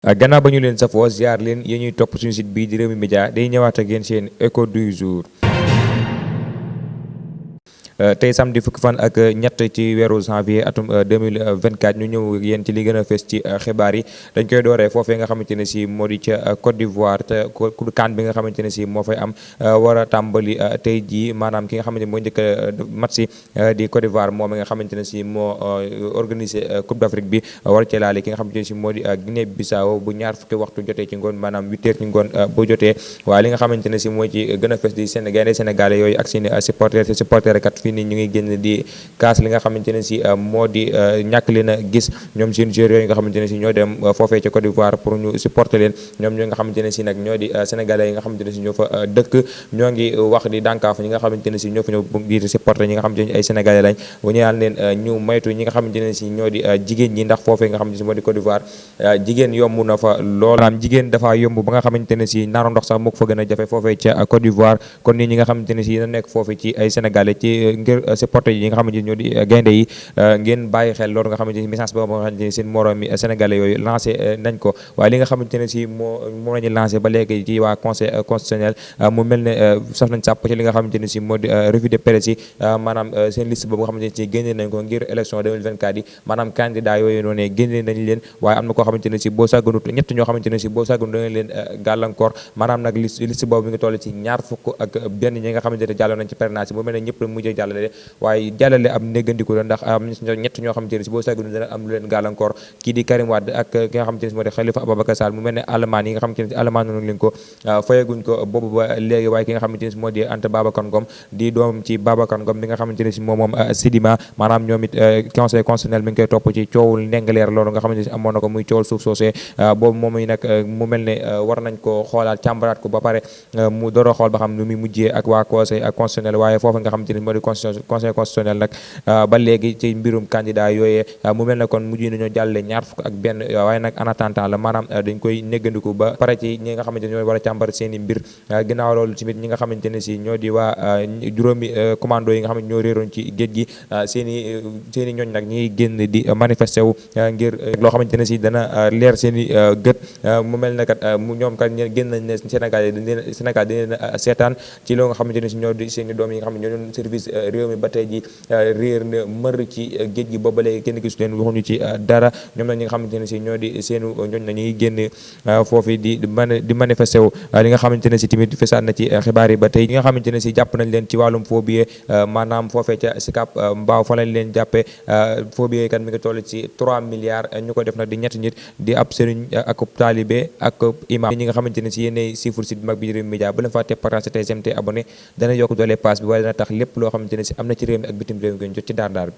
gannaaw ba ñu leen safoo ziar leen yéen ñuy topp suñu site bii di Rewmi Média day ñëwaat ak yéen seen écho du jour. tey samedi fukki fan ak ñett ci weeru janvier atum 2024 ñu ñëw yéen ci li gën a fës ci xibaar yi dañ koy dooree foofee nga xamante ne si moo di ca Côte d'Ivoire te CAN bi nga xamante ne si moo fay am war a tàmbali tey jii maanaam ki nga xamante ne moo njëkk match si di Côte d'Ivoire moom nga xamante ne si moo organisé Coupe d'Afrique bi war cee laale ki nga xamante ne si moo di Guinée Bissau bu ñaar fukki waxtu jotee ci ngoon maanaam 8 heures ci ngoon bu jotee waaye li nga xamante ne si moo ci gën a fës di Sénégalais yooyu ak seen supporter kat ni ñu ngi génn di kaas li nga xamante ne si moo di ñàkk leen a gis ñoom seen joueurs yooyu nga xamante ne si ñoo dem foofee ca Côte d'Ivoire pour ñu supporter leen ñoom ñoo nga xamante ne si nag ñoo di sénégalais yi nga xamante ne si ñoo fa dëkk ñoo ngi wax di dànkaaf ñi nga xamante ne si ñoo fa ñëw di supporter ñi nga xamante ne ay sénégalais lañ bu ñu naan leen ñu maytu ñi nga xamante ne si ñoo di jigéen ñi ndax foofee nga xamante ne si moo di Côte d'Ivoire jigéen yomb na fa lool maanaam jigéen dafa yomb ba nga xamante ne si naaru ndox sax moo ko fa gën a jafe foofee ca Côte d'Ivoire kon ni ñi nga xamante ne si na nekk foofee ci ay sénégalais ci ngir supporter yi nga xamante ni ñoo di gaynde yi ngeen bàyyi xel loolu nga xamante ni message boobu nga xamante ni seen moroom yi sénégalais yooyu lancé nañ ko waaye li nga xamante ne si moo lañu lancé ba léegi ci waa conseil constitutionnel mu mel ne saf nañ sàpp ci li nga xamante ne si moo di revue de presse yi maanaam seen liste boobu nga xamante ne si génne nañ ko ngir élection 2024 yi maanaam candidat yooyu noonu génne nañ leen waaye am na koo xamante ne si boo sàgganut ñett ñoo xamante ne si boo sàgganut da nga leen gàllankoor maanaam nag liste boobu mi ngi toll ci ñaar fukk ak benn ñi nga xamante ne jàlloon nañ ci parrainage mu mel ne ñëpp la mujjee jàllale waaye jàllale am néggandiku la ndax am ñett ñoo xamante ne si boo sàgganu dana am lu leen gàllankoor kii di Karim Wade ak ki nga xamante ne si moo di Khalifa Ababacar Sall mu mel ne alamaan yi nga xamante ne si alamaan noonu leen ko fayaguñ ko boobu ba léegi waaye ki nga xamante ne si moo di Anta Babacar Ngom di doom ci Babacar Ngom bi nga xamante ne si moom Sidima maanaam ñoom it conseil constitutionnel mi ngi koy topp ci coowul ndengaleer loolu nga xamante ne si amoon na ko muy coowul suuf soosee boobu moom yi nag mu mel ne war nañ ko xoolaat càmbaraat ko ba pare mu door a xool ba xam nu muy mujjee ak waa conseil constitutionnel waaye foofu nga xamante ne si moo di conseil constitutionnel nag ba léegi ci mbirum candidat yooyee mu mel ne kon mujj nañoo jàlle ñaar fukk ak benn waaye nag en attendant la maanaam dañ koy néggandiku ba pare ci ñi nga xamante ne ñoo war a càmbar seen i mbir ginnaaw loolu tamit ñi nga xamante ne si ñoo di waa juróomi commando yi nga xamante ñoo réeroon ci géej gi seen i ñooñ nag ñi génn di manifesté wu ngir loo xamante ne si dana leer seen i gët mu mel ne kat ñoom kat génn nañ ne Sénégal dañ leen seetaan ci loo nga xamante ne si ñoo di seen i doom yi nga xam ne ñoo doon service réew mi ba tey ji réer na mër ci géej gi booba léegi kenn gisu leen waxuñu ci dara ñoom nag ñi nga xamante ne si ñoo di seenu ñooñ na ñuy génn foofu di manifesté wu li nga xamante ne si tamit fesaat na ci xibaar yi ba tey ñi nga xamante ne si jàpp nañ leen ci wàllum faux billet maanaam foofee ca Sicap Mbao fa lañ leen jàppee faux billet kat mi ngi toll ci 3 milliards ñu ko def nag di ñetti nit di ab sëriñ ak taalibe ak imam ñi nga xamante ne si yéenay siifur si mag bi Rewmi Média bu leen fàtte partage tey GMT abonné dana yokk doole pass bi waaye dana tax lépp loo xamante ne si am na ci réew mi ak bitim réew ngeen jot ci daar bi